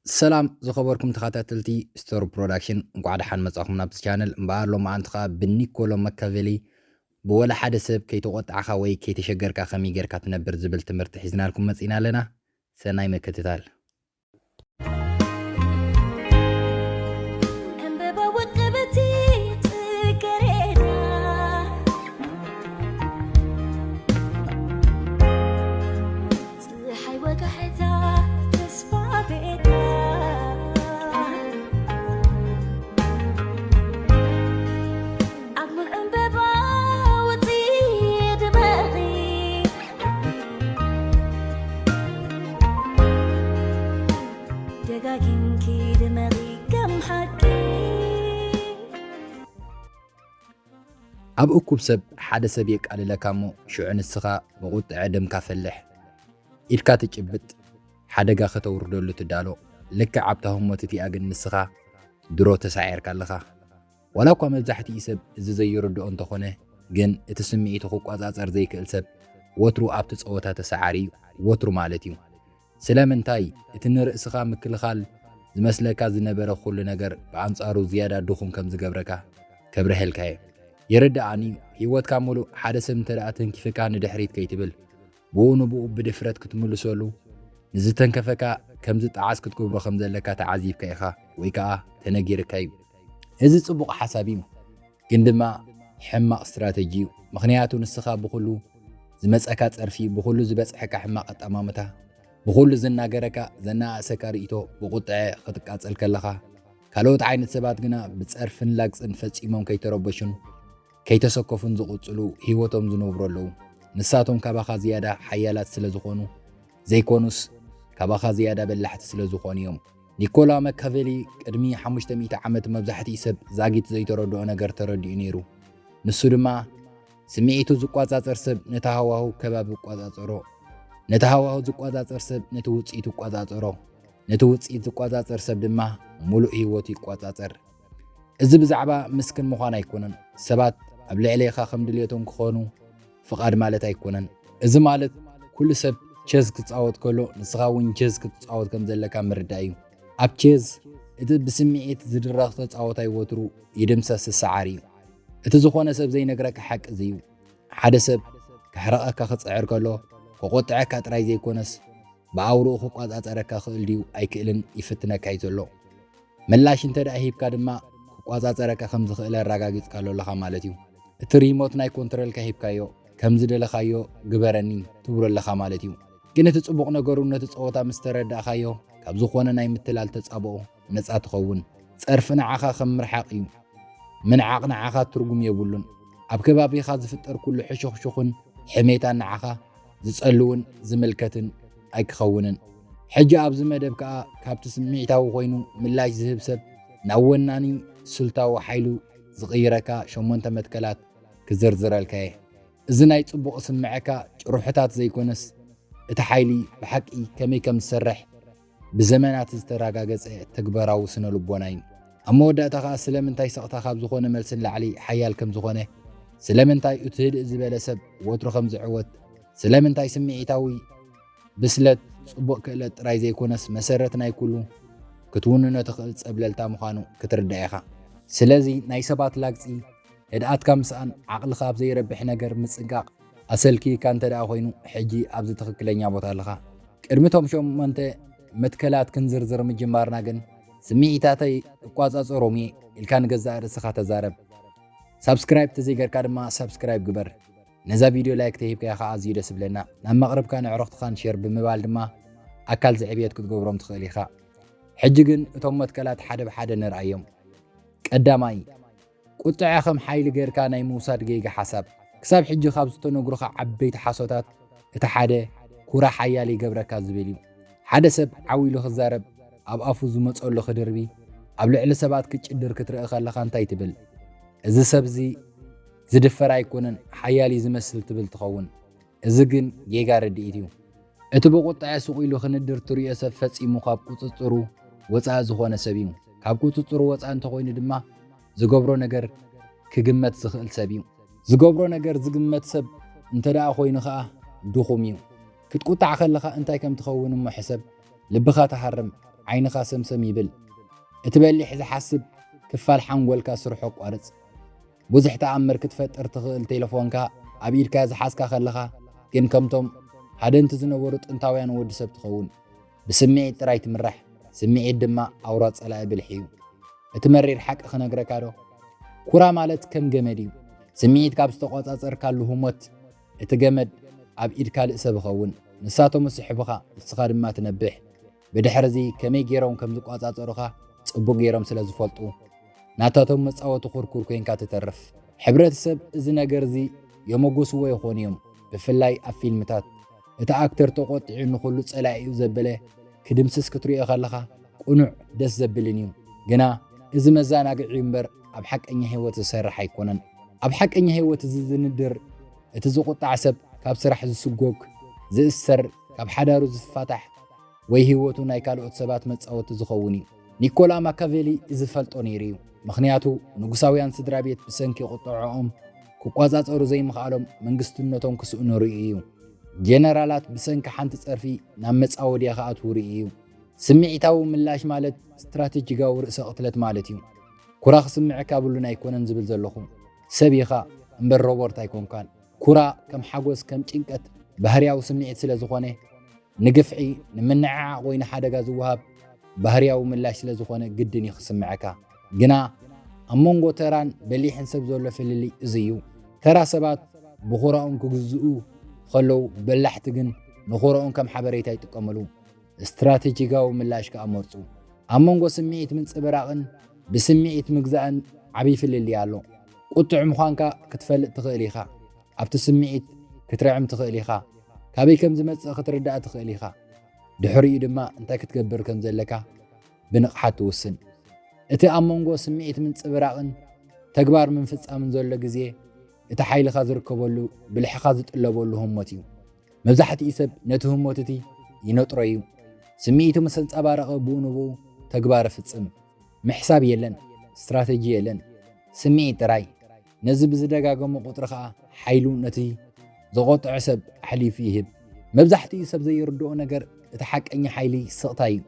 ሰላም ዝኸበርኩም ተኸታተልቲ ስቶር ፕሮዳክሽን፣ እንቋዕ ደሓን መጻኹም ናብዚ ቻነል። እምበኣር ሎማዓንቲ ኸኣ ብኒኮሎ ማካቬሊ ብወላ ሓደ ሰብ ከይተቖጣዕካ ወይ ከይተሸገርካ ከመይ ጌርካ ትነብር ዝብል ትምህርቲ ሒዝናልኩም መጺና ኣለና። ሰናይ ምክትታል። ዕምበባ ውቅብቲ ጽጌረዳ፣ ጸሓይ ወጋሕታ ተስፋ ቤታ፣ ኣብ ሙሉእ ዕምበባ ውጺ ድመቒ፣ ደጋጊምኪ ድመቒ ከም ሓቂ። ኣብ እኩብ ሰብ ሓደ ሰብ የቃልለካ እሞ ሽዑ ንስኻ ብቑጥዐ ደምካ ፈልሕ፣ ኢድካ ትጭብጥ፣ ሓደጋ ከተውርደሉ ትዳሎ። ልክዕ ኣብታ ህሞት እቲኣ ግን ንስኻ ድሮ ተሳዒርካ ኣለኻ። ዋላ እኳ መብዛሕትኡ ሰብ እዚ ዘይርድኦ እንተኾነ፣ ግን እቲ ስምዒቱ ክቋጻጸር ዘይክእል ሰብ ወትሩ ኣብቲ ጸወታ ተሰዓሪ እዩ። ወትሩ ማለት እዩ። ስለምንታይ? እቲ ንርእስኻ ምክልኻል ዝመስለካ ዝነበረ ኩሉ ነገር ብኣንጻሩ ዝያዳ ድኹም ከም ዝገብረካ ከብርሀልካ እየ። ይርድኣኒ እዩ። ህይወትካ ምሉእ ሓደ ሰብ እንተ ደኣ ተንኪፍካ ንድሕሪት ከይትብል፣ ብኡ ንብኡ ብድፍረት ክትምልሰሉ፣ ንዝተንከፈካ ከም ዝጠዓስ ክትገብሮ ከም ዘለካ ተዓዚብካ ኢኻ ወይ ከኣ ተነጊርካ እዩ። እዚ ጽቡቕ ሓሳብ እዩ፣ ግን ድማ ሕማቕ ስትራተጂ እዩ። ምኽንያቱ ንስኻ ብኹሉ ዝመጸካ ጸርፊ፣ ብኹሉ ዝበጽሐካ ሕማቕ ኣጠማምታ፣ ብኹሉ ዝናገረካ ዘነኣእሰካ ርእይቶ ብቑጥዐ ክትቃጸል ከለኻ፣ ካልኦት ዓይነት ሰባት ግና ብጸርፍን ላግጽን ፈጺሞም ከይተረበሹን ከይተሰከፉን ዝቕጽሉ ህይወቶም ዝነብሩ ኣለዉ። ንሳቶም ካባኻ ዝያዳ ሓያላት ስለ ዝኾኑ ዘይኮኑስ፣ ካባኻ ዝያዳ በላሕቲ ስለ ዝኾኑ እዮም። ኒኮላ ማካቬሊ ቅድሚ ሓሙሽተ ሚእቲ ዓመት መብዛሕትኡ ሰብ ዛጊት ዘይተረድኦ ነገር ተረዲኡ ነይሩ። ንሱ ድማ፣ ስምዒቱ ዝቋጻጸር ሰብ ነቲ ሃዋህው ከባቢ ይቋጻጸሮ፣ ነቲ ሃዋህው ዝቋጻጸር ሰብ ነቲ ውጽኢት ይቋጻጸሮ፣ ነቲ ውጽኢት ዝቋጻጸር ሰብ ድማ ምሉእ ህይወቱ ይቋጻጸር። እዚ ብዛዕባ ምስክን ምዃን ኣይኮነን። ሰባት ኣብ ልዕሌኻ ከም ድልየቶም ክኾኑ ፍቓድ ማለት ኣይኮነን። እዚ ማለት ኩሉ ሰብ ቸዝ ክጻወት ከሎ ንስኻ እውን ቸዝ ክትጻወት ከም ዘለካ ምርዳእ እዩ። ኣብ ቸዝ እቲ ብስምዒት ዝድረኽ ተጻዋታይ ወትሩ ይድምሰስ፣ ይሰዓር እዩ። እቲ ዝኾነ ሰብ ዘይነግረካ ሓቂ እዚ እዩ። ሓደ ሰብ ከሕርቐካ ክጽዕር ከሎ ክቆጥዐካ ጥራይ ዘይኮነስ ብኣውርኡ ክቆጻጸረካ ክእል ድዩ ኣይክእልን ይፍትነካ እዩ ዘሎ። ምላሽ እንተ ደኣ ሂብካ ድማ ክቆጻጸረካ ከም ዝኽእል ኣረጋጊጽካሉ ኣለኻ ማለት እዩ። እቲ ሪሞት ናይ ኮንትረልካ ሂብካዮ፣ ከም ዝደለኻዮ ግበረኒ ትብሎ ኣለኻ ማለት እዩ። ግን እቲ ጽቡቕ ነገሩ ነቲ ጸወታ ምስ ተረዳእካዮ ካብ ዝኾነ ናይ ምትላል ተጻብኦ ነጻ ትኸውን። ጸርፊ ንዓኻ ከም ምርሓቕ እዩ። ምንዓቕ ንዓኻ ትርጉም የብሉን። ኣብ ከባቢኻ ዝፍጠር ኩሉ ሕሹኽሹኽን ሕሜታን ንዓኻ ዝጸልውን ዝምልከትን ኣይክኸውንን። ሕጂ ኣብዚ መደብ ከኣ ካብቲ ስምዒታዊ ኮይኑ ምላሽ ዝህብ ሰብ ናብ ወናኒ ስልታዊ ሓይሉ ዝቕይረካ ሸሞንተ መትከላት ክዝርዝረልካ እየ። እዚ ናይ ጽቡቕ ስምዐካ ጭርሖታት ዘይኮነስ፣ እቲ ሓይሊ ብሓቂ ከመይ ከም ዝሰርሕ ብዘመናት ዝተረጋገጸ ተግባራዊ ስነ ልቦና እዩ። ኣብ መወዳእታ ከኣ ስለምንታይ ስቕታ ካብ ዝኾነ መልሲ ንላዕሊ ሓያል ከም ዝኾነ፣ ስለምንታይ እቲ ህድእ ዝበለ ሰብ ወትሩ ከም ዝዕወት፣ ስለምንታይ ስምዒታዊ ብስለት ጽቡቕ ክእለት ጥራይ ዘይኮነስ መሰረት ናይ ኩሉ ክትውንኖ ትኽእል ጸብለልታ ምዃኑ ክትርዳእ ኢኻ። ስለዚ ናይ ሰባት ላግጺ፣ ህድኣትካ ምስኣን፣ ዓቕልኻ ኣብ ዘይረብሕ ነገር ምጽንቃቕ ኣሰልክይካ እንተ ደኣ ኮይኑ፣ ሕጂ ኣብዚ ትኽክለኛ ቦታ ኣለኻ። ቅድሚ እቶም ሸሞንተ መትከላት ክንዝርዝር ምጅማርና ግን፣ ስምዒታተይ እቋጻጸሮም እየ ኢልካ ንገዛእ ርእስኻ ተዛረብ። ሳብስክራይብ ተዘይገርካ ድማ ሳብስክራይብ ግበር። ነዛ ቪድዮ ላይክ ተሂብካያ ከኣ ኣዝዩ ደስ ይብለና። ናብ መቕርብካን ኣዕሩኽትኻን ሼር ብምባል ድማ ኣካል ዝዕብየት ክትገብሮም ትኽእል ኢኻ። ሕጂ ግን እቶም መትከላት ሓደ ብሓደ ንርኣዮም። ቀዳማይ፣ ቁጥዐ ከም ሓይሊ ጌርካ ናይ ምውሳድ ጌጋ ሓሳብ። ክሳብ ሕጂ ካብ ዝተነግሩኻ ዓበይቲ ሓሶታት እቲ ሓደ፣ ኩራ ሓያል ይገብረካ ዝብል እዩ። ሓደ ሰብ ዓው ኢሉ ክዛረብ፣ ኣብ ኣፉ ዝመጸሉ ክድርቢ፣ ኣብ ልዕሊ ሰባት ክጭድር ክትርኢ ከለኻ እንታይ ትብል? እዚ ሰብ'ዚ ዝድፈር ኣይኮነን፣ ሓያል እዩ ዝመስል ትብል ትኸውን። እዚ ግን ጌጋ ርድኢት እዩ። እቲ ብቁጥዐ ስቕ ኢሉ ክንድር ትርእዮ ሰብ ፈጺሙ ካብ ቁጽጽሩ ወጻኢ ዝኾነ ሰብ እዩ። ካብ ቁጽጽሩ ወጻኢ እንተኾይኑ ድማ ዝገብሮ ነገር ክግመት ዝኽእል ሰብ እዩ። ዝገብሮ ነገር ዝግመት ሰብ እንተ ደኣ ኮይኑ ኸኣ ድኹም እዩ። ክትቁጣዕ ከለኻ እንታይ ከም ትኸውን እሞ ሕሰብ። ልብኻ ተሃርም። ዓይንኻ ሰምሰም ይብል። እቲ በሊሕ ዝሓስብ ክፋል ሓንጎልካ ስርሑ ኣቋርጽ። ብዙሕ ተኣምር ክትፈጥር ትኽእል ቴሌፎንካ ኣብ ኢድካ ዝሓዝካ ከለኻ ግን ከምቶም ሃደንቲ ዝነበሩ ጥንታውያን ወዲ ሰብ ትኸውን። ብስምዒት ጥራይ ትምራሕ። ስምዒት ድማ ኣውራ ጸላኢ ብልሒ እዩ። እቲ መሪር ሓቂ ክነግረካ ዶ? ኩራ ማለት ከም ገመድ እዩ። ስምዒት ካብ ዝተቖጻጸርካሉ ህሞት እቲ ገመድ ኣብ ኢድ ካልእ ሰብ ይኸውን። ንሳቶም ይስሕቡኻ፣ ንስኻ ድማ ትነብሕ። ብድሕርዚ ከመይ ገይሮም ከም ዝቆጻጸሩኻ ጽቡቕ ገይሮም ስለ ዝፈልጡ፣ ናታቶም መጻወቲ ኩርኩር ኮይንካ ትተርፍ። ሕብረተሰብ እዚ ነገር እዚ የመጎስዎ ይኾኑ እዮም፣ ብፍላይ ኣብ ፊልምታት። እቲ ኣክተር ተቖጢዑ ንኹሉ ጸላኢኡ ዘበለ ክድምስስ ክትሪኦ ከለኻ ቅኑዕ ደስ ዘብልን እዩ። ግና እዚ መዘናግዒ እዩ እምበር ኣብ ሓቀኛ ህይወት ዝሰርሕ ኣይኮነን። ኣብ ሓቀኛ ህይወት እዚ ዝንድር፣ እቲ ዝቑጣዕ ሰብ ካብ ስራሕ ዝስጎግ፣ ዝእሰር፣ ካብ ሓዳሩ ዝፋታሕ፣ ወይ ህይወቱ ናይ ካልኦት ሰባት መጻወቲ ዝኸውን እዩ። ኒኮላ ማካቬሊ እዚ ፈልጦ ነይሩ እዩ። ምኽንያቱ ንጉሳውያን ስድራ ቤት ብሰንኪ ቁጥዐኦም ክቆጻጸሩ ዘይምኽኣሎም መንግስትነቶም ክስእኑ ርእዩ እዩ። ጀነራላት ብሰንኪ ሓንቲ ጸርፊ ናብ መጻወድያ ክኣትዉ ርእዩ እዩ። ስምዒታዊ ምላሽ ማለት ስትራቴጂካዊ ርእሰ ቅትለት ማለት እዩ። ኩራ ክስምዐካ ብሉን ኣይኮነን ዝብል ዘለኹ። ሰብ ኢኻ እምበር ሮቦርት ኣይኮንካን። ኩራ ከም ሓጎስ ከም ጭንቀት ባህርያዊ ስምዒት ስለ ዝኾነ ንግፍዒ፣ ንምንዕዓቕ ወይ ንሓደጋ ዝወሃብ ባህርያዊ ምላሽ ስለ ዝኾነ ግድን እዩ ክስምዐካ። ግና ኣብ መንጎ ተራን በሊሕን ሰብ ዘሎ ፍልልይ እዚ እዩ። ተራ ሰባት ብኹራኦም ክግዝኡ ከለዉ፣ በላሕቲ ግን ንኹራኦም ከም ሓበሬታ ይጥቀምሉ። ስትራቴጂካዊ ምላሽ ከኣ መርጹ። ኣብ መንጎ ስምዒት ምንጽብራቕን ብስምዒት ምግዛእን ዓብዪ ፍልልይ ኣሎ። ቁጡዕ ምዃንካ ክትፈልጥ ትኽእል ኢኻ። ኣብቲ ስምዒት ክትርዕም ትኽእል ኢኻ። ካበይ ከም ዝመጽእ ክትርዳእ ትኽእል ኢኻ። ድሕሪኡ ድማ እንታይ ክትገብር ከም ዘለካ ብንቕሓት ትውስን። እቲ ኣብ መንጎ ስምዒት ምንጽብራቕን ተግባር ምፍጻምን ዘሎ ግዜ፣ እቲ ሓይልኻ ዝርከበሉ፣ ብልሕኻ ዝጥለበሉ ህሞት እዩ። መብዛሕትኡ ሰብ ነቲ ህሞት እቲ ይነጥሮ እዩ። ስምዒቱ ምስ ኣንጸባረቐ ብኡ ንብኡ ተግባር ይፍጽም። ምሕሳብ የለን፣ ስትራተጂ የለን። ስምዒት ጥራይ። ነዚ ብዝደጋገሞ ቁጽሪ ከኣ ሓይሉ ነቲ ዝቖጥዐ ሰብ ኣሕሊፉ ይህብ። መብዛሕትኡ ሰብ ዘይርድኦ ነገር እቲ ሓቀኛ ሓይሊ ስቕታ እዩ።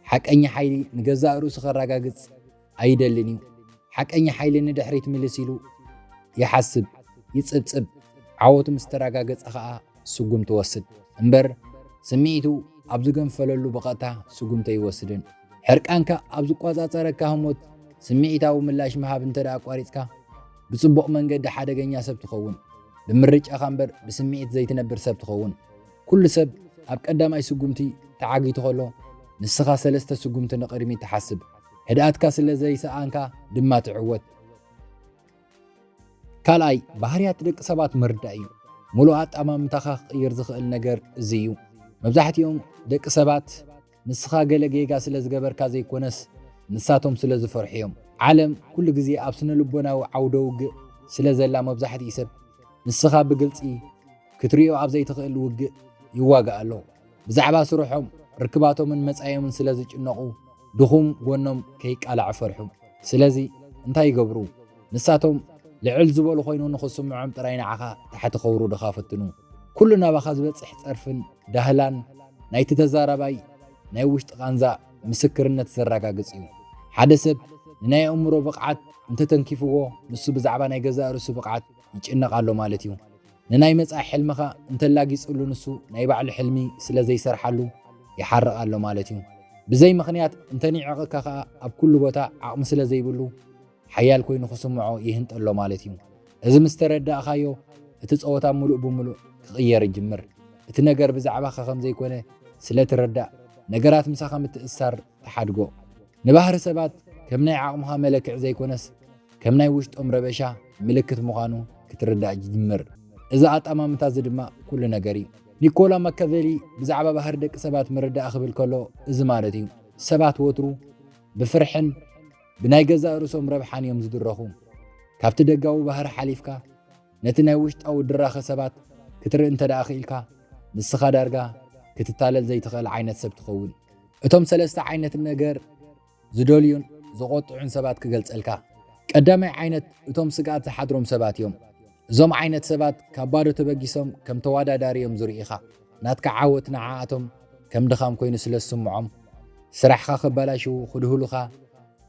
ሓቀኛ ሓይሊ ንገዛእ ርእሱ ከረጋግጽ ኣይደልን እዩ። ሓቀኛ ሓይሊ ንድሕሪት ምልስ ኢሉ ይሓስብ፣ ይጽብጽብ። ዓወቱ ምስ ተረጋገጸ ከኣ ስጉምቲ ይወስድ እምበር፣ ስምዒቱ ኣብ ዝገንፈለሉ ብቐጥታ ስጉምቲ ኣይወስድን። ሕርቃንካ ኣብ ዝቆጻጸረካ ህሞት ስምዒታዊ ምላሽ ምሃብ እንተ ደኣ ኣቋሪጽካ፣ ብጽቡቕ መንገዲ ሓደገኛ ሰብ ትኸውን። ብምርጫኻ እምበር ብስምዒት ዘይትነብር ሰብ ትኸውን። ኩሉ ሰብ ኣብ ቀዳማይ ስጉምቲ ተዓጊቱ ከሎ፣ ንስኻ ሰለስተ ስጉምቲ ንቕድሚት ትሓስብ። ህድኣትካ ስለ ዘይሰኣንካ ድማ ትዕወት። ካልኣይ፣ ባህርያት ደቂ ሰባት ምርዳእ እዩ። ምሉእ ኣጠማምታኻ ክቕይር ዝኽእል ነገር እዚ እዩ። መብዛሕትኦም ደቂ ሰባት ንስኻ ገለ ጌጋ ስለ ዝገበርካ ዘይኮነስ፣ ንሳቶም ስለ ዝፈርሑ እዮም። ዓለም ኩሉ ግዜ ኣብ ስነ ልቦናዊ ዓውደ ውግእ ስለ ዘላ፣ መብዛሕትኡ ሰብ ንስኻ ብግልጺ ክትሪኦ ኣብ ዘይትኽእል ውግእ ይዋጋእ ኣሎ። ብዛዕባ ስርሖም፣ ርክባቶምን መጻኢኦምን ስለ ዝጭነቑ፣ ድኹም ጎኖም ከይቃላዕ ፈርሑ። ስለዚ እንታይ ይገብሩ? ንሳቶም ልዕል ዝበሉ ኮይኑ ንኽስምዖም ጥራይ ንዓኻ ታሕቲ ከውርዱኻ ፈትኑ። ኩሉ ናባኻ ዝበጽሕ ጸርፍን ዳህላን ናይቲ ተዛራባይ ናይ ውሽጢ ቃንዛ ምስክርነት ዘረጋግጽ እዩ። ሓደ ሰብ ንናይ ኣእምሮ ብቕዓት እንተተንኪፍዎ፣ ንሱ ብዛዕባ ናይ ገዛእ ርእሱ ብቕዓት ይጭነቕ ኣሎ ማለት እዩ። ንናይ መጻኢ ሕልምኻ እንተላጊጽሉ፣ ንሱ ናይ ባዕሉ ሕልሚ ስለ ዘይሰርሓሉ ይሓርቕ ኣሎ ማለት እዩ። ብዘይ ምኽንያት እንተኒዕቕካ ኸኣ፣ ኣብ ኩሉ ቦታ ዓቕሚ ስለ ዘይብሉ፣ ሓያል ኮይኑ ክስምዖ ይህንጠሎ ማለት እዩ። እዚ ምስ ተረዳእኻዮ፣ እቲ ጸወታ ምሉእ ብምሉእ ክቕየር ይጅምር። እቲ ነገር ብዛዕባኻ ከም ዘይኮነ ስለ ትርዳእ፣ ነገራት ምሳኻ ምትእስሳር ትሓድጎ። ንባህሪ ሰባት ከም ናይ ዓቕምኻ መለክዒ ዘይኮነስ፣ ከም ናይ ውሽጦም ረበሻ ምልክት ምዃኑ ክትርዳእ ይጅምር። እዚ ኣጠማምታ እዚ ድማ ኩሉ ነገር እዩ። ኒኮላ ማካቨሊ ብዛዕባ ባህሪ ደቂ ሰባት ምርዳእ ክብል ከሎ፣ እዚ ማለት እዩ። ሰባት ወትሩ ብፍርሕን ብናይ ገዛእ ርእሶም ረብሓን እዮም ዝድረኹ። ካብቲ ደጋዊ ባህሪ ሓሊፍካ፣ ነቲ ናይ ውሽጣዊ ድራኸ ሰባት ክትርኢ እንተ ደኣ ክኢልካ፣ ንስኻ ዳርጋ ክትታለል ዘይትኽእል ዓይነት ሰብ ትኸውን። እቶም ሰለስተ ዓይነት ነገር ዝደልዩን ዝቖጥዑን ሰባት ክገልጸልካ። ቀዳማይ ዓይነት፣ እቶም ስግኣት ዝሓድሮም ሰባት እዮም። እዞም ዓይነት ሰባት ካብ ባዶ ተበጊሶም ከም ተወዳዳሪ እዮም ዝርእኻ። ናትካ ዓወት ንዓኣቶም ከም ድኻም ኮይኑ ስለ ዝስምዖም፣ ስራሕኻ ከባላሽዉ፣ ክድህሉኻ፣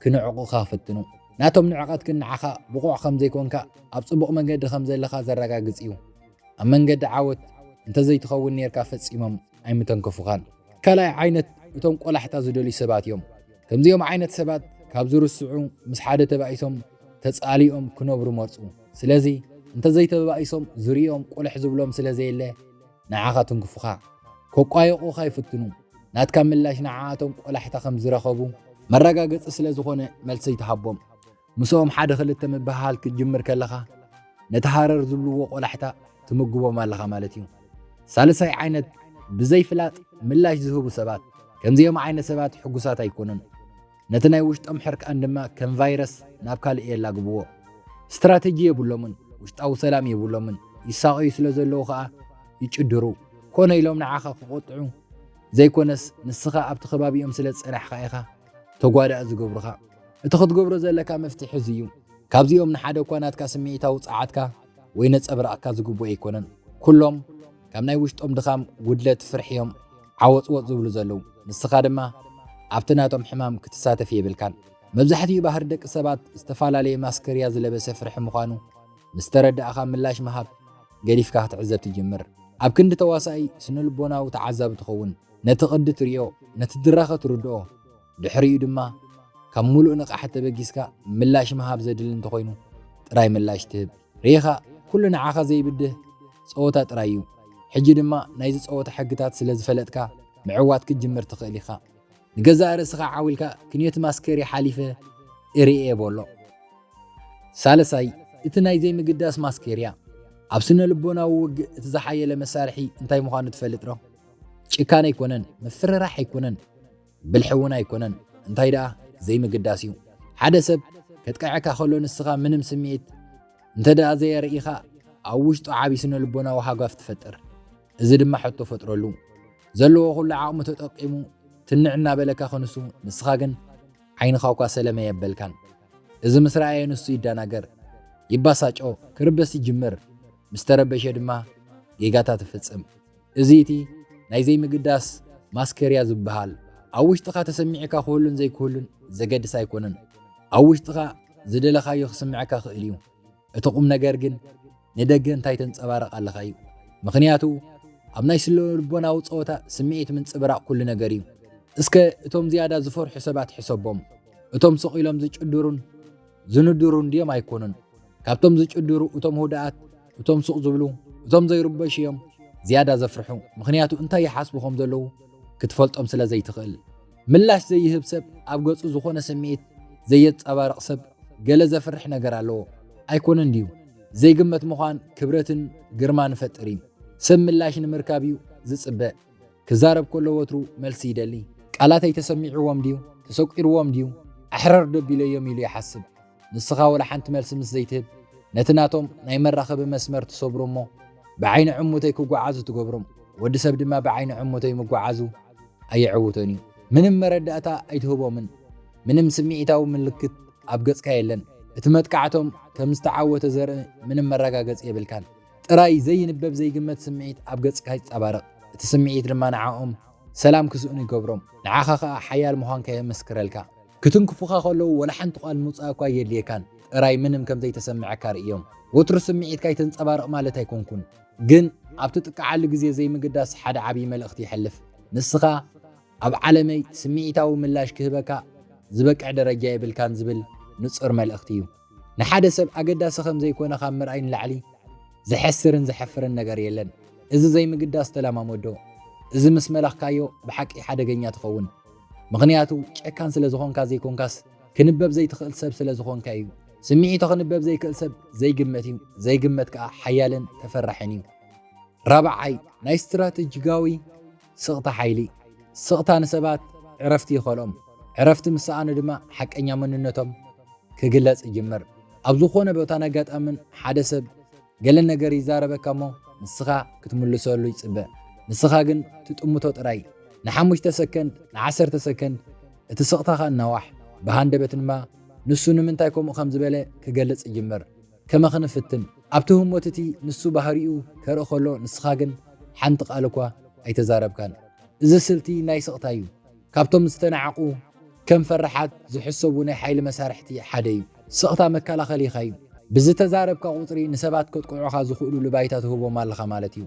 ክንዕቑኻ ክፍትኑ። ናቶም ንዕቐት ግን ንዓኻ ብቑዕ ከም ዘይኮንካ፣ ኣብ ጽቡቕ መንገዲ ከም ዘለኻ ዘረጋግጽ እዩ። ኣብ መንገዲ ዓወት እንተዘይትኸውን ኔርካ ፈጺሞም ኣይምተንከፉኻን። ካልኣይ ዓይነት እቶም ቆላሕታ ዝደልዩ ሰባት እዮም። ከምዚኦም ዓይነት ሰባት ካብ ዝርስዑ ምስ ሓደ ተባኢሶም ተጻሊኦም ክነብሩ መርጹ። ስለዚ እንተዘይተባኢሶም ዝርእዮም ቁልሕ ዝብሎም ስለ ዘየለ ንዓኻ ትንክፉኻ። ከቋየቑኻ ይፍትኑ። ናትካ ምላሽ ንዓኣቶም ቆላሕታ ከም ዝረኸቡ መረጋገጺ ስለ ዝኾነ መልሲ ይትሃቦም። ምስኦም ሓደ ክልተ ምብህሃል ክትጅምር ከለኻ ነቲ ሃረር ዝብልዎ ቆላሕታ ትምግቦም ኣለኻ ማለት እዩ። ሳልሳይ ዓይነት ብዘይፍላጥ ምላሽ ዝህቡ ሰባት። ከምዚኦም ዓይነት ሰባት ሕጉሳት ኣይኮኑን። ነቲ ናይ ውሽጦም ሕርቃን ድማ ከም ቫይረስ ናብ ካልእ የላግብዎ። ስትራተጂ የብሎምን፣ ውሽጣዊ ሰላም የብሎምን። ይሳቐዩ ስለ ዘለዉ ኸኣ ይጭድሩ። ኮነ ኢሎም ንዓኻ ክቆጥዑ ዘይኮነስ ንስኻ ኣብቲ ከባቢኦም ስለ ዝጸናሕካ ኢኻ ተጓዳኢ ዝገብሩኻ። እቲ ክትገብሮ ዘለካ መፍትሒ እዚ እዩ። ካብዚኦም ንሓደ እኳ ናትካ ስምዒታዊ ጸዓትካ ወይ ነጸብራቕካ ዝግብኦ ኣይኮነን። ኩሎም ካብ ናይ ውሽጦም ድኻም፣ ጉድለት፣ ፍርሒ እዮም ዓወጽወጽ ዝብሉ ዘለዉ። ንስኻ ድማ ኣብቲ ናቶም ሕማም ክትሳተፍ የብልካን። መብዛሕትኡ ባህሪ ደቂ ሰባት ዝተፈላለየ ማስከርያ ዝለበሰ ፍርሒ ምዃኑ ምስ ተረዳእኻ ምላሽ ምሃብ ገዲፍካ ክትዕዘብ ትጅምር። ኣብ ክንዲ ተዋሳኢ ስነ-ልቦናዊ ተዓዛቢ ትኸውን። ነቲ ቅዲ ትርእዮ፣ ነቲ ድራኸ ትርድኦ። ድሕሪኡ ድማ ካብ ምሉእ ንቕሓት ተበጊስካ ምላሽ ምሃብ ዘድሊ እንተኾይኑ ጥራይ ምላሽ ትህብ። ርኢኻ ኩሉ ንዓኻ ዘይብድህ ጸወታ ጥራይ እዩ። ሕጂ ድማ ናይዚ ጸወታ ሕግታት ስለ ዝፈለጥካ ምዕዋት ክትጅምር ትኽእል ኢኻ። ንገዛእ ርእስኻ ዓው ኢልካ ክንዮቲ ማስከርያ ሓሊፈ እርእየ በሎ። ሳልሳይ፣ እቲ ናይ ዘይምግዳስ ማስከርያ። ኣብ ስነ ልቦናዊ ውግእ እቲ ዝሓየለ መሳርሒ እንታይ ምዃኑ ትፈልጥ ዶ? ጭካነ ኣይኮነን፣ ምፍርራሕ ኣይኮነን፣ ብልሒ እውን ኣይኮነን። እንታይ ደኣ ዘይምግዳስ እዩ። ሓደ ሰብ ከጥቅዐካ ከሎ ንስኻ ምንም ስምዒት እንተ ደኣ ዘየርኢኻ ኣብ ውሽጡ ዓቢ ስነ ልቦናዊ ሃጓፍ ትፈጥር። እዚ ድማ ሕቶ ፈጥረሉ። ዘለዎ ኩሉ ዓቕሙ ተጠቂሙ ትንዕ እናበለካ ክንሱ ንስኻ ግን ዓይንኻ እኳ ሰለመ የበልካን። እዚ ምስ ረኣየ ንሱ ይደናገር፣ ይባሳጮ፣ ክርበስ ይጅምር። ምስ ተረበሸ ድማ ጌጋታት ይፍጽም። እዚ እቲ ናይ ዘይምግዳስ ማስከርያ ዝበሃል። ኣብ ውሽጥኻ ተሰሚዕካ ክህሉን ዘይክህሉን ዘገድስ ኣይኮነን። ኣብ ውሽጥኻ ዝደለኻዮ ክስምዐካ ክእል እዩ። እቲ ቁም ነገር ግን ንደገ እንታይ ተንጸባርቕ ኣለኻ እዩ። ምኽንያቱ ኣብ ናይ ስነ ልቦናዊ ጸወታ ስምዒት ምንጽብራቕ ኩሉ ነገር እዩ። እስከ እቶም ዝያዳ ዝፈርሑ ሰባት ሕሰቦም። እቶም ስቕ ኢሎም ዝጭድሩን ዝንድሩን ድዮም ኣይኮኑን? ካብቶም ዝጭድሩ እቶም ህውዳኣት፣ እቶም ስቕ ዝብሉ፣ እቶም ዘይርበሹ እዮም ዝያዳ ዘፍርሑ። ምኽንያቱ እንታይ ይሓስቡ ከም ዘለዉ ክትፈልጦም ስለ ዘይትኽእል። ምላሽ ዘይህብ ሰብ፣ ኣብ ገጹ ዝኾነ ስምዒት ዘየንጸባርቕ ሰብ ገለ ዘፍርሕ ነገር ኣለዎ። ኣይኮነን ድዩ? ዘይግመት ምዃን ክብረትን ግርማን ይፈጥር እዩ። ሰብ ምላሽ ንምርካብ እዩ ዝጽበ። ክዛረብ ከሎ ወትሩ መልሲ ይደሊ። ቃላተይ ተሰሚዕዎም ድዩ? ተሰቂርዎም ድዩ? ኣሕረር ደቢለዮም ኢሉ ይሓስብ። ንስኻ ወላ ሓንቲ መልሲ ምስ ዘይትህብ፣ ነቲ ናቶም ናይ መራኸቢ መስመር ትሰብሮ እሞ፣ ብዓይኒ ዕሙተይ ክጓዓዙ ትገብሮም። ወዲ ሰብ ድማ ብዓይኒ ዕሙተይ ምጉዓዙ ኣየዕውቶን እዩ። ምንም መረዳእታ ኣይትህቦምን። ምንም ስምዒታዊ ምልክት ኣብ ገጽካ የለን። እቲ መጥቃዕቶም ከም ዝተዓወተ ዘርኢ ምንም መረጋገጺ የብልካን። ጥራይ ዘይንበብ ዘይግመት ስምዒት ኣብ ገጽካ ይጸባረቕ። እቲ ስምዒት ድማ ንዓኦም ሰላም ክስእኑ ይገብሮም። ንዓኻ ኸኣ ሓያል ምዃንካ የመስክረልካ። ክትንክፉኻ ከለዉ ወላ ሓንቲ ቃል ምውጻእ እኳ ኣየድልየካን። ጥራይ ምንም ከም ዘይተሰምዐካ ርእዮም። ወትሩ ስምዒትካ ኣይተንጸባርቕ ማለት ኣይኮንኩን። ግን ኣብቲ ትጥቅዓሉ ግዜ ዘይምግዳስ ሓደ ዓብዪ መልእኽቲ የሕልፍ። ንስኻ ኣብ ዓለመይ ስምዒታዊ ምላሽ ክህበካ ዝበቅዕ ደረጃ የብልካን ዝብል ንጹር መልእኽቲ እዩ። ንሓደ ሰብ ኣገዳሲ ከም ዘይኮነ ካብ ምርኣይ ንላዕሊ ዘሕስርን ዘሕፍርን ነገር የለን። እዚ ዘይምግዳስ ተለማመዶ። እዚ ምስ መለኽካዮ ብሓቂ ሓደገኛ ትኸውን። ምኽንያቱ ጨካን ስለ ዝኾንካ ዘይኮንካስ፣ ክንበብ ዘይትኽእል ሰብ ስለ ዝኾንካ እዩ። ስምዒቱ ክንበብ ዘይክእል ሰብ ዘይግመት እዩ። ዘይግመት ከኣ ሓያልን ተፈራሕን እዩ። ራብዓይ፣ ናይ ስትራተጂካዊ ስቕታ ሓይሊ። ስቕታ ንሰባት ዕረፍቲ ይኸልኦም። ዕረፍቲ ምስ ሰኣኑ ድማ ሓቀኛ መንነቶም ክግለጽ ይጅምር። ኣብ ዝኾነ ቦታን ኣጋጣምን ሓደ ሰብ ገለ ነገር ይዛረበካ እሞ ንስኻ ክትምልሰሉ ይጽበ። ንስኻ ግን ትጥምቶ ጥራይ። ንሓሙሽተ ሰከንድ፣ ንዓሰርተ ሰከንድ እቲ ስቕታኻ እናዋሕ፣ ብሃንደበት ድማ ንሱ ንምንታይ ከምኡ ከም ዝበለ ክገልጽ ይጅምር። ከመኽንፍትን ኣብቲ ህሞት እቲ ንሱ ባህሪኡ ከርኢ ከሎ ንስኻ ግን ሓንቲ ቃል እኳ ኣይተዛረብካን። እዚ ስልቲ ናይ ስቕታ እዩ። ካብቶም ዝተናዕቑ ከም ፈራሓት ዝሕሰቡ ናይ ሓይሊ መሳርሕቲ ሓደ እዩ። ስቕታ መከላኸሊኻ እዩ። ብዝተዛረብካ ቁጽሪ ንሰባት ከጥቅዑኻ ዝኽእሉሉ ባይታ ትህቦም ኣለኻ ማለት እዩ።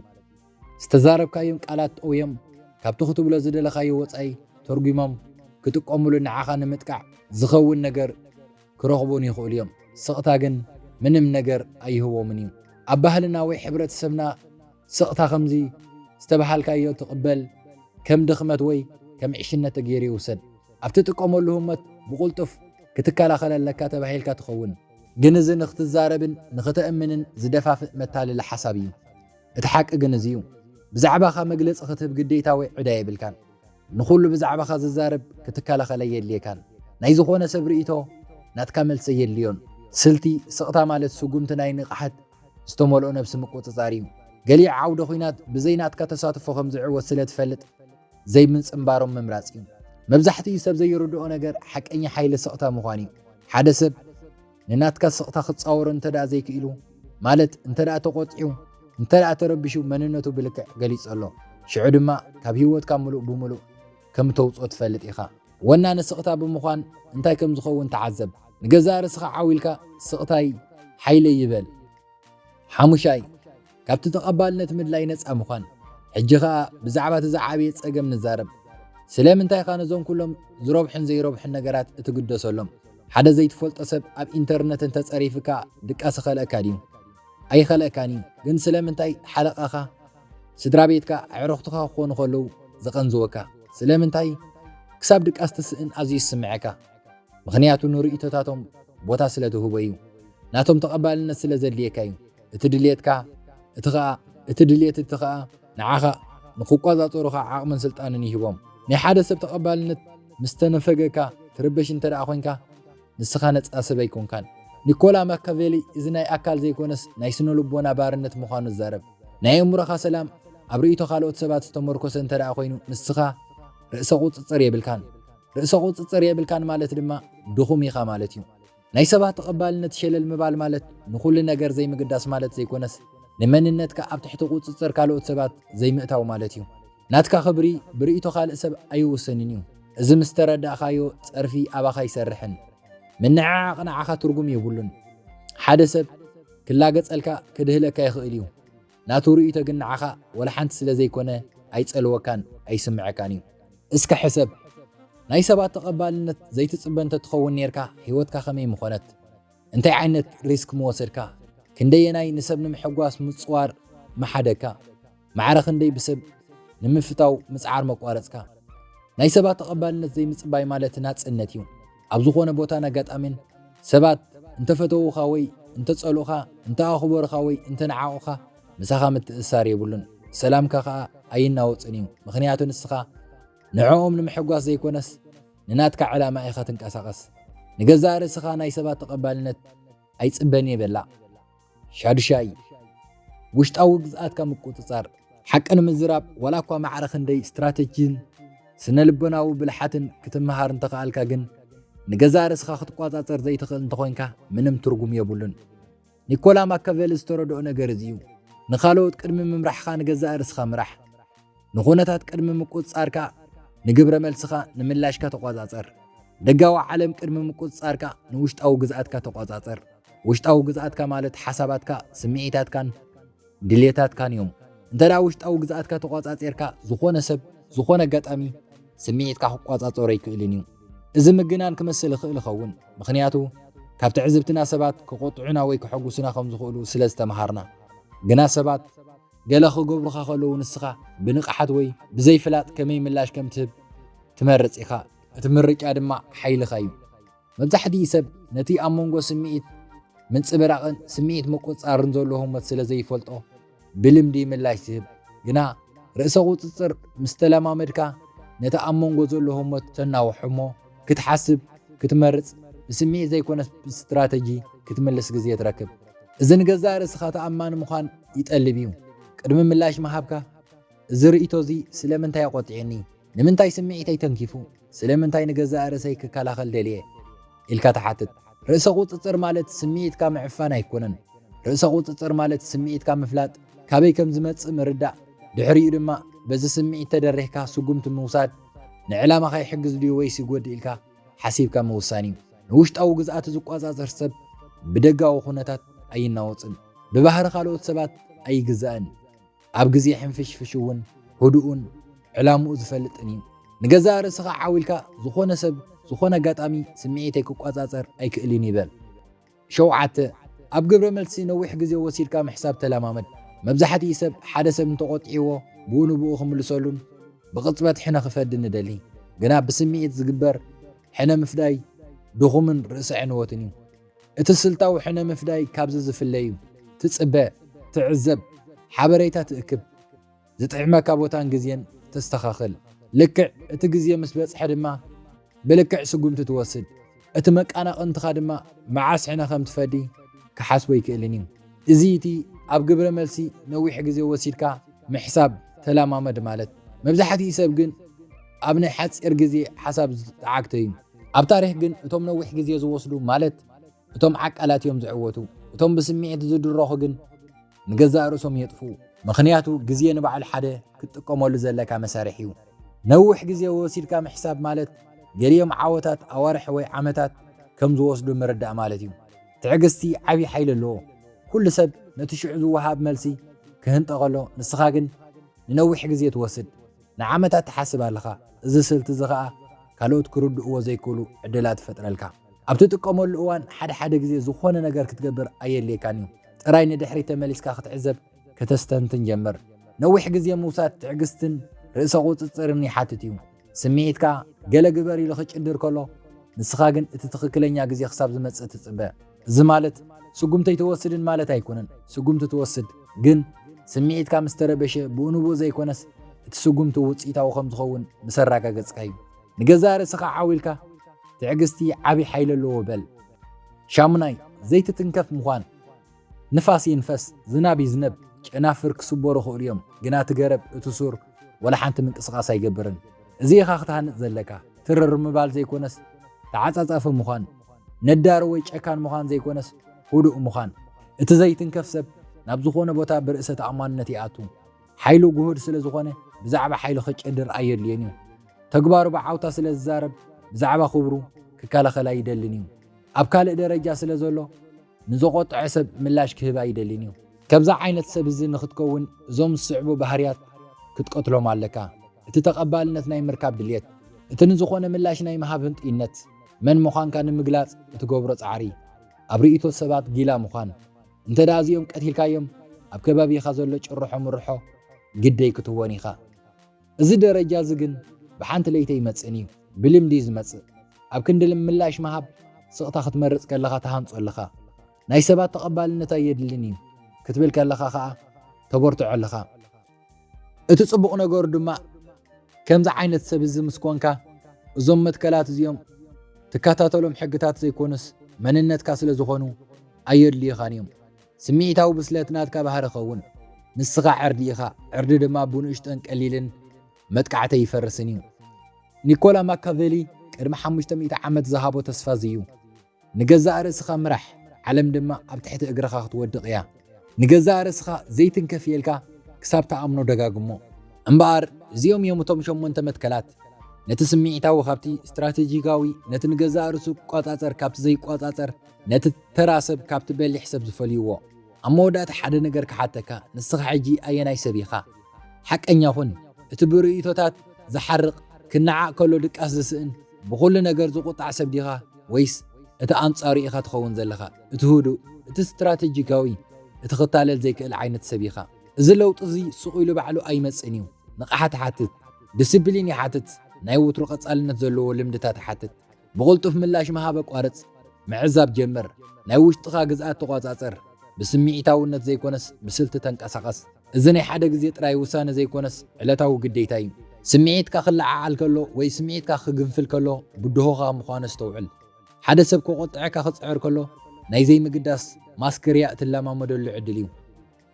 ዝተዛረብካዮም ቃላት ጠውዮም ካብቲ ክትብሎ ዝደለኻዮ ወጻኢ ተርጉሞም ክጥቀሙሉ ንዓኻ ንምጥቃዕ ዝኸውን ነገር ክረኽቡን ይኽእሉ እዮም። ስቕታ ግን ምንም ነገር ኣይህቦምን እዩ። ኣብ ባህልና ወይ ሕብረተሰብና ስቕታ ከምዚ ዝተባሃልካዮ ትቕበል ከም ድኽመት ወይ ከም ዕሽነት ተገይሩ ይውሰድ። ኣብ ትጥቀመሉ ህሞት ብቕልጡፍ ክትከላኸል ኣለካ ተባሂልካ ትኸውን። ግን እዚ ንኽትዛረብን ንኽተእምንን ዝደፋፍእ መታለሊ ሓሳብ እዩ። እቲ ሓቂ ግን እዚ እዩ። ብዛዕባኻ መግለጺ ክትህብ ግዴታ ወይ ዕዳ የብልካን። ንኹሉ ብዛዕባኻ ዝዛረብ ክትከላኸል ኣየድልየካን። ናይ ዝኾነ ሰብ ርእይቶ ናትካ መልሲ የድልዮን። ስልቲ ስቕታ ማለት ስጉምቲ ናይ ንቕሓት ዝተመልኦ ነብሲ ምቁጽጻር እዩ። ገሊኡ ዓውደ ኹናት ብዘይ ናትካ ተሳትፎ ከም ዝዕወት ስለ ትፈልጥ ዘይምጽንባሮም ምምራጽ እዩ። መብዛሕትኡ ሰብ ዘይርድኦ ነገር ሓቀኛ ሓይሊ ስቕታ ምዃን እዩ። ሓደ ሰብ ንናትካ ስቕታ ክጻወሮ እንተ ደኣ ዘይክኢሉ፣ ማለት እንተ ደኣ ተቖጢዑ፣ እንተ ደኣ ተረቢሹ መንነቱ ብልክዕ ገሊጹ ኣሎ። ሽዑ ድማ ካብ ህይወትካ ምሉእ ብምሉእ ከም ተውጽኦ ትፈልጥ ኢኻ። ወናኒ ስቕታ ብምዃን እንታይ ከም ዝኸውን ተዓዘብ። ንገዛእ ርእስኻ ዓው ኢልካ ስቕታይ ሓይለይ ይበል። ሓሙሻይ፣ ካብቲ ተቐባልነት ምድላይ ነጻ ምዃን። ሕጂ ኸኣ ብዛዕባ እቲ ዝዓበየ ጸገም ንዛረብ። ስለምንታይ ኢኻ ነዞም ኩሎም ዝረብሑን ዘይረብሑን ነገራት እትግደሰሎም? ሓደ ዘይትፈልጦ ሰብ ኣብ ኢንተርነት እንተጸሪፉካ ድቃስ ይኸልኣካ ድዩ? ኣይኸልኣካን እዩ። ግን ስለምንታይ ሓለቓኻ፣ ስድራ ቤትካ፣ ኣዕሩኽትኻ ክኾኑ ከለዉ ዝቐንዝወካ? ስለምንታይ ክሳብ ድቃስ ትስእን ኣዝዩ ይስምዓካ? ምኽንያቱ ንርእይቶታቶም ቦታ ስለ ትህቦ እዩ። ናቶም ተቐባልነት ስለ ዘድልየካ እዩ። እቲ ድልየትካ፣ እቲ ኸኣ፣ እቲ ድልየት እቲ ኸኣ ንዓኻ ንኽቋጻጸሩኻ ዓቕምን ስልጣንን ይህቦም። ናይ ሓደ ሰብ ተቐባልነት ምስ ተነፈገካ፣ ትርበሽ እንተ ደኣ ኾንካ፣ ንስኻ ነጻ ሰብ ኣይኮንካን። ኒኮላ ማካቬሊ እዚ ናይ ኣካል ዘይኮነስ ናይ ስነ ልቦና ባርነት ምዃኑ ይዛረብ። ናይ ኣእምሮኻ ሰላም ኣብ ርእይቶ ካልኦት ሰባት ዝተመርኮሰ እንተ ደኣ ኮይኑ፣ ንስኻ ርእሰ ቁጽጽር የብልካን። ርእሰ ቁጽጽር የብልካን ማለት ድማ ድኹም ኢኻ ማለት እዩ። ናይ ሰባት ተቐባልነት ሸለል ምባል ማለት ንኹሉ ነገር ዘይምግዳስ ማለት ዘይኮነስ፣ ንመንነትካ ኣብ ትሕቲ ቁጽጽር ካልኦት ሰባት ዘይምእታው ማለት እዩ። ናትካ ክብሪ ብርእይቶ ካልእ ሰብ ኣይውሰንን እዩ። እዚ ምስ ተረዳእካዮ፣ ጸርፊ ኣባኻ ኣይሰርሕን። ምንዕዓቕ ንዓኻ ትርጉም የብሉን። ሓደ ሰብ ክላገጸልካ፣ ክድህለካ ይኽእል እዩ። ናቱ ርእይቶ ግን ንዓኻ ወላ ሓንቲ ስለ ዘይኮነ ኣይጸልወካን ኣይስምዐካን እዩ። እስከ ሕሰብ፣ ናይ ሰባት ተቐባልነት ዘይትጽበ እንተ ትኸውን ኔርካ፣ ህይወትካ ከመይ ምኾነት? እንታይ ዓይነት ሪስክ ምወሰድካ? ክንደየናይ ንሰብ ንምሕጓስ ምጽዋር ምሓደግካ? ማዕረ ክንደይ ብሰብ ንምፍታው ምጽዓር መቋረጽካ? ናይ ሰባት ተቐባልነት ዘይምጽባይ ማለት ናጽነት እዩ። ኣብ ዝኾነ ቦታን ኣጋጣሚን ሰባት እንተፈተዉኻ ወይ እንተጸልኡኻ፣ እንተኣኽበሩኻ ወይ እንተነዓቑኻ፣ ምሳኻ ምትእስሳር የብሉን። ሰላምካ ኸኣ ኣይናወጽን እዩ። ምኽንያቱ ንስኻ ንዕኦም ንምሕጓስ ዘይኮነስ ንናትካ ዕላማ ኢኻ ትንቀሳቐስ። ንገዛእ ርእስኻ ናይ ሰባት ተቐባልነት ኣይጽበን እየ በላ። ሻዱሻይ፣ ውሽጣዊ ግዝኣትካ ምቁጽጻር። ሓቂ ንምዝራብ፣ ዋላ እኳ ማዕረ ክንደይ ስትራተጂን ስነ ልቦናዊ ብልሓትን ክትመሃር እንተኸኣልካ፣ ግን ንገዛእ ርእስኻ ክትቋጻጸር ዘይትኽእል እንተኾይንካ፣ ምንም ትርጉም የብሉን። ኒኮላ ማካቨሊ ዝተረድኦ ነገር እዚ እዩ። ንኻልኦት ቅድሚ ምምራሕኻ ንገዛእ ርእስኻ ምራሕ። ንኹነታት ቅድሚ ምቁጽጻርካ፣ ንግብረ መልስኻ፣ ንምላሽካ ተቖጻጸር። ደጋዊ ዓለም ቅድሚ ምቁጽጻርካ፣ ንውሽጣዊ ግዝኣትካ ተቖጻጸር። ውሽጣዊ ግዝኣትካ ማለት ሓሳባትካ፣ ስምዒታትካን ድልየታትካን እዮም። እንተ ደኣ ውሽጣዊ ግዝኣትካ ተቖጻጺርካ፣ ዝኾነ ሰብ፣ ዝኾነ ኣጋጣሚ ስምዒትካ ክቆጻጸሮ ኣይክእልን እዩ። እዚ ምግናን ክመስል ይኽእል ይኸውን፣ ምኽንያቱ ካብ ትዕዝብትና ሰባት ክቆጥዑና ወይ ከሐጉሱና ከም ዝኽእሉ ስለ ዝተመሃርና። ግና ሰባት ገለ ክገብሩኻ ከለዉ፣ ንስኻ ብንቕሓት ወይ ብዘይፍላጥ ከመይ ምላሽ ከም ትህብ ትመርጽ ኢኻ። እቲ ምርጫ ድማ ሓይልኻ እዩ። መብዛሕትኡ ሰብ ነቲ ኣብ መንጎ ስምዒት ምንጽብራቕን ስምዒት ምቁጽጻርን ዘሎ ህሞት ስለ ዘይፈልጦ፣ ብልምዲ ምላሽ ዝህብ። ግና ርእሰ ቁጽጽር ምስ ተለማመድካ፣ ነቲ ኣብ መንጎ ዘሎ ህሞት ተናውሖ እሞ፣ ክትሓስብ፣ ክትመርጽ፣ ብስምዒት ዘይኮነስ ብስትራተጂ ክትምልስ ግዜ ትረክብ። እዚ ንገዛእ ርእስኻ ተኣማኒ ምዃን ይጠልብ እዩ። ቅድሚ ምላሽ ምሃብካ፣ "እዚ ርእይቶ እዚ ስለምንታይ ኣቖጢዑኒ? ንምንታይ ስምዒተይ ተንኪፉ? ስለምንታይ ንገዛእ ርእሰይ ክከላኸል ደልየ?" ኢልካ ትሓትት። ርእሰ ቁጽጽር ማለት ስምዒትካ ምዕፋን ኣይኮነን። ርእሰ ቁጽጽር ማለት ስምዒትካ ምፍላጥ፣ ካበይ ከም ዝመጽእ ምርዳእ፣ ድሕሪኡ ድማ በዚ ስምዒት ተደሪኽካ ስጉምቲ ምውሳድ፣ ንዕላማኻ ይሕግዝ ድዩ ወይስ ይጎድእ ኢልካ ሓሲብካ ምውሳን እዩ። ንውሽጣዊ ግዝኣት ዝቆጻጸር ሰብ ብደጋዊ ኩነታት ኣይናወጽን፣ ብባህሪ ካልኦት ሰባት ኣይግዛእን። ኣብ ግዜ ሕንፍሽፍሽ እውን ህዱእን ዕላምኡ ዝፈልጥን እዩ። ንገዛእ ርእስኻ ዓው ኢልካ፣ ዝኾነ ሰብ፣ ዝኾነ ኣጋጣሚ ስምዒተይ ክቆጻጸር ኣይክእልን ይበል። ሸውዓተ፣ ኣብ ግብረ መልሲ ነዊሕ ግዜ ወሲድካ ምሕሳብ ተለማመድ። መብዛሕትኡ ሰብ ሓደ ሰብ እንተቖጢዕዎ ብኡ ንብኡ ክምልሰሉን ብቕጽበት ሕነ ክፈዲ ንደሊ። ግና ብስምዒት ዝግበር ሕነ ምፍዳይ ድኹምን ርእሰ ዕንወትን እዩ። እቲ ስልታዊ ሕነ ምፍዳይ ካብዚ ዝፍለ እዩ። ትጽበ፣ ትዕዘብ፣ ሓበሬታ ትእክብ፣ ዝጥዕመካ ቦታን ግዜን ተስተኻኽል። ልክዕ እቲ ግዜ ምስ በጽሐ ድማ ብልክዕ ስጉምቲ ትወስድ። እቲ መቃናቕንትኻ ድማ መዓስ ሕነ ከም ትፈዲ ክሓስቦ ይክእልን እዩ። እዚ እቲ ኣብ ግብረ መልሲ ነዊሕ ግዜ ወሲድካ ምሕሳብ ተለማመድ ማለት። መብዛሕትኡ ሰብ ግን ኣብ ናይ ሓጺር ግዜ ሓሳብ ዝተዓግተ እዩ። ኣብ ታሪኽ ግን እቶም ነዊሕ ግዜ ዝወስዱ ማለት እቶም ዓቃላት እዮም ዝዕወቱ። እቶም ብስምዒት ዝድረኹ ግን ንገዛእ ርእሶም የጥፍኡ። ምኽንያቱ ግዜ ንባዕሉ ሓደ ክትጥቀመሉ ዘለካ መሳርሒ እዩ። ነዊሕ ግዜ ወሲድካ ምሕሳብ ማለት ገሊኦም ዓወታት ኣዋርሕ ወይ ዓመታት ከም ዝወስዱ ምርዳእ ማለት እዩ። ትዕግስቲ ዓቢ ሓይሊ ኣለዎ። ኩሉ ሰብ ነቲ ሽዑ ዝወሃብ መልሲ ክህንጠ ከሎ፣ ንስኻ ግን ንነዊሕ ግዜ ትወስድ። ንዓመታት ትሓስብ ኣለኻ። እዚ ስልቲ እዚ ኸኣ ካልኦት ክርድእዎ ዘይክእሉ ዕድላት ይፈጥረልካ። ኣብ ትጥቀመሉ እዋን ሓደ ሓደ ግዜ ዝኾነ ነገር ክትገብር ኣየድልየካን እዩ። ጥራይ ንድሕሪት ተመሊስካ ክትዕዘብ፣ ከተስተንትን ጀምር። ነዊሕ ግዜ ምውሳድ ትዕግስትን ርእሰ ቁጽጽርን ይሓትት እዩ። ስምዒትካ ገለ ግበር ኢሉ ክጭድር ከሎ፣ ንስኻ ግን እቲ ትኽክለኛ ግዜ ክሳብ ዝመጽእ ትጽበ። እዚ ማለት ስጉምቲ ኣይትወስድን ማለት ኣይኮነን። ስጉምቲ ትወስድ፣ ግን ስምዒትካ ምስ ተረበሸ ብኡ ንብኡ ዘይኮነስ እቲ ስጉምቲ ውጽኢታዊ ከም ዝኸውን ምስ ኣረጋገጽካ እዩ። ንገዛእ ርእስኻ ዓው ኢልካ ትዕግስቲ ዓቢ ሓይሊ ኣለዎ በል። ሻሙናይ፣ ዘይትትንከፍ ምዃን። ንፋስ ይንፈስ፣ ዝናብ ይዝነብ፣ ጨናፍር ክስበሩ ይኽእሉ እዮም፣ ግና እቲ ገረብ፣ እቲ ሱር፣ ወላ ሓንቲ ምንቅስቓስ ኣይገብርን። እዚ ኢኻ ክትሃንጽ ዘለካ። ትርር ምባል ዘይኮነስ ተዓጻጻፊ ምዃን፣ ነዳሪ ወይ ጨካን ምዃን ዘይኮነስ ህዱእ ምዃን። እቲ ዘይትንከፍ ሰብ ናብ ዝኾነ ቦታ ብርእሰ ተኣማንነት ይኣቱ። ሓይሉ ግሁድ ስለ ዝኾነ ብዛዕባ ሓይሉ ክጭድር ኣየድልዮን እዩ። ተግባሩ ብዓውታ ስለ ዝዛረብ ብዛዕባ ክብሩ ክከላኸል ኣይደልን እዩ። ኣብ ካልእ ደረጃ ስለ ዘሎ ንዘቖጥዐ ሰብ ምላሽ ክህብ ኣይደልን እዩ። ከምዚ ዓይነት ሰብ እዚ ንኽትከውን እዞም ዝስዕቡ ባህርያት ክትቀትሎም ኣለካ። እቲ ተቐባልነት ናይ ምርካብ ድልየት፣ እቲ ንዝኾነ ምላሽ ናይ ምሃብ ህንጡይነት፣ መን ምዃንካ ንምግላጽ እትገብሮ ጻዕሪ፣ ኣብ ርእይቶ ሰባት ጊላ ምዃን። እንተ ደኣ እዚኦም ቀቲልካዮም ኣብ ከባቢኻ ዘሎ ጭርሖ ምርሖ ግደይ ክትወን ኢኻ። እዚ ደረጃ እዚ ግን ብሓንቲ ለይቲ ኣይመጽእን እዩ፣ ብልምዲ እዩ ዝመጽእ። ኣብ ክንዲ ምላሽ ምሃብ ስቕታ ክትመርጽ ከለኻ ትሃንጾ ኣለኻ። ናይ ሰባት ተቐባልነት ኣየድልን እዩ ክትብል ከለኻ ኸኣ ተበርትዖ ኣለኻ። እቲ ጽቡቕ ነገሩ ድማ ከምዚ ዓይነት ሰብ እዚ ምስ ኮንካ እዞም መትከላት እዚኦም ትከታተሎም ሕግታት ዘይኮኑስ መንነትካ ስለ ዝኾኑ ኣየድልዩኻን እዮም። ስምዒታዊ ብስለት ናትካ ባህሪ ኸውን። ንስኻ ዕርዲ ኢኻ፣ ዕርዲ ድማ ብንእሽቶን ቀሊልን መጥቃዕቲ ይፈርስን እዩ። ኒኮላ ማካቨሊ ቅድሚ ሓሙሽተ ሚእቲ ዓመት ዝሃቦ ተስፋ እዚ እዩ። ንገዛእ ርእስኻ ምራሕ፣ ዓለም ድማ ኣብ ትሕቲ እግርኻ ክትወድቕ እያ። ንገዛእ ርእስኻ ዘይትንከፍ ኢልካ ክሳብ ትኣምኖ ደጋግሞ። እምበኣር እዚኦም እዮም እቶም ሸሞንተ መትከላት። ነቲ ስምዒታዊ ካብቲ ስትራቴጂካዊ፣ ነቲ ንገዛእ ርእሱ ክቆጻጸር ካብቲ ዘይቆጻጸር፣ ነቲ ተራ ሰብ ካብቲ በሊሕ ሰብ ዝፈልይዎ። ኣብ መወዳእታ ሓደ ነገር ክሓተካ፣ ንስኻ ሕጂ ኣየናይ ሰብ ኢኻ? ሓቀኛ ኩን። እቲ ብርእይቶታት ዝሓርቕ፣ ክነዓቕ ከሎ ድቃስ ዝስእን፣ ብኹሉ ነገር ዝቑጣዕ ሰብ ዲኻ? ወይስ እቲ ኣንጻሩ ኢኻ ትኸውን ዘለኻ? እቲ ህዱእ፣ እቲ ስትራተጂካዊ፣ እቲ ክታለል ዘይክእል ዓይነት ሰብ ኢኻ? እዚ ለውጢ እዚ ስቕ ኢሉ ባዕሉ ኣይመጽእን እዩ። ንቕሓት ይሓትት፣ ዲስፕሊን ይሓትት፣ ናይ ወትሩ ቀጻልነት ዘለዎ ልምድታት ይሓትት። ብቕልጡፍ ምላሽ ምሃብ ኣቋርጽ፣ ምዕዛብ ጀምር፣ ናይ ውሽጥኻ ግዝኣት ተቖጻጸር፣ ብስምዒታውነት ዘይኮነስ ብስልቲ ተንቀሳቐስ። እዚ ናይ ሓደ ግዜ ጥራይ ውሳነ ዘይኮነስ ዕለታዊ ግዴታ እዩ። ስምዒትካ ክለዓዓል ከሎ ወይ ስምዒትካ ክግንፍል ከሎ ብድሆኻ ምዃኑ ኣስተውዕል። ሓደ ሰብ ክቖጥዐካ ክጽዕር ከሎ ናይ ዘይምግዳስ ማስክርያ እትለማመደሉ ዕድል እዩ።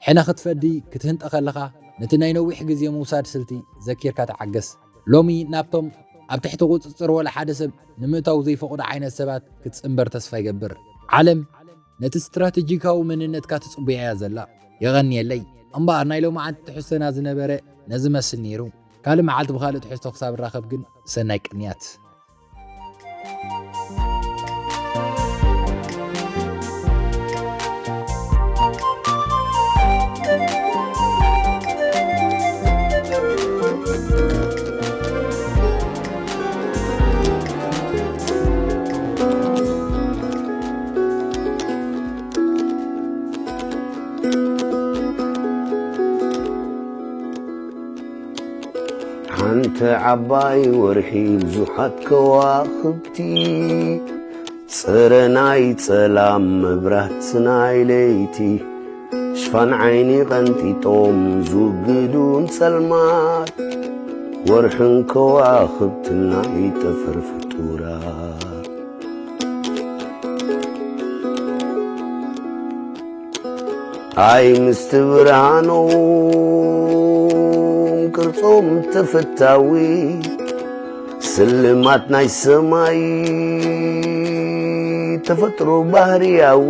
ሕነ ክትፈዲ ክትህንጠ ከለኻ ነቲ ናይ ነዊሕ ግዜ ምውሳድ ስልቲ ዘኪርካ ተዓገስ። ሎሚ ናብቶም ኣብ ትሕቲ ቁጽጽር ወላ ሓደ ሰብ ንምእታው ዘይፈቕዱ ዓይነት ሰባት ክትጽንበር ተስፋ ይገብር። ዓለም ነቲ ስትራተጂካዊ መንነትካ ትጽበያ እያ ዘላ። የቐንየለይ። እምበኣር ናይ ሎማዓንቲ ትሕዝቶና ዝነበረ ነዚ መስል ነይሩ። ካልእ መዓልቲ ብኻልእ ትሕዝቶ ክሳብ ንራኸብ ግን ሰናይ ቅንያት። ሓንቲ ዓባይ ወርሒ ብዙሓት ከዋኽብቲ፣ ጸረ ናይ ጸላም መብራት ናይ ለይቲ፣ ሽፋን ዓይኒ ቀንጢጦም ዝውግዱን ጸልማት፣ ወርሕን ከዋኽብትን ናይ ጠፈር ፍጡራት። ኣይ ምስቲ ብርሃኖም ቅርጾም ተፈታዊ፣ ስልማት ናይ ሰማይ ተፈጥሮ ባህርያዊ፣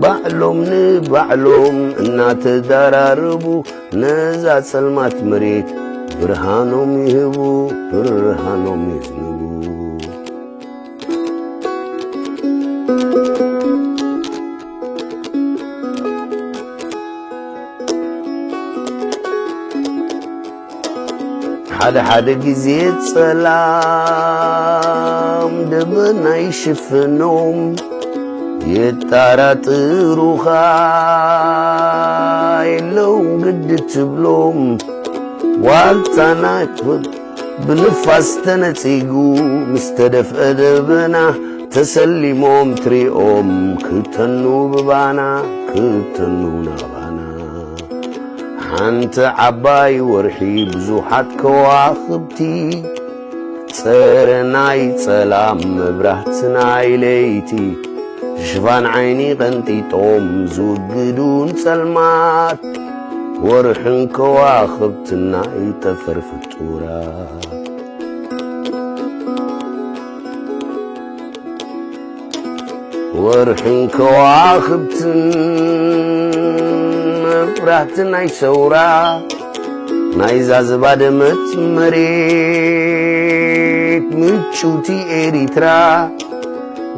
ባዕሎም ንባዕሎም እናተዳራረቡ፣ ነዛ ጸልማት መሬት ብርሃኖም ይህቡ፣ ብርሃኖም የዝንቡ። ሓደ ሓደ ግዜ ጸላም ደበና ይሽፍኖም፣ የጣራጥሩኻ የለውን ግዲ ትብሎም። ዋልታ ናይ ብንፋስ ተነጺጉ ምስ ተደፍአ ደበና፣ ተሰሊሞም ትሪኦም ክተኑ ብባና፣ ክተኑ ናባና። ሓንቲ ዓባይ ወርሒ ብዙሓት ከዋኽብቲ፣ ጸረ ናይ ጸላም መብራህቲ ናይ ለይቲ፣ ሽፋን ዓይኒ ቀንጢጦም ዝውግዱን ጸልማት፣ ወርሕን ከዋኽብትን ናይ ጠፈር ፍጡራት። ወርሕን ከዋኽብትን መብራህቲ ናይ ሰውራ፣ ናይዛ ዝባደመት መሬት ምጭውቲ ኤሪትራ፣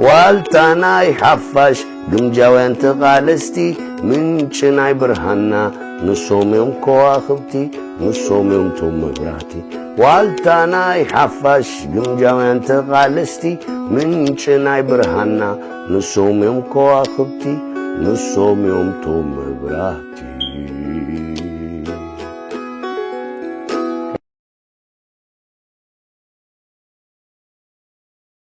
ዋልታ ናይ ሓፋሽ ግምጃውያን ተቓለስቲ፣ ምንጪ ናይ ብርሃንና ንሶም እዮም ከዋኽብቲ፣ ንሶም እዮም ቶም መብራህቲ። ዋልታ ናይ ሓፋሽ ግምጃውያን ተቓለስቲ፣ ምንጪ ናይ ብርሃንና ንሶም እዮም ከዋኽብቲ፣ ንሶም እዮም ቶም መብራህቲ።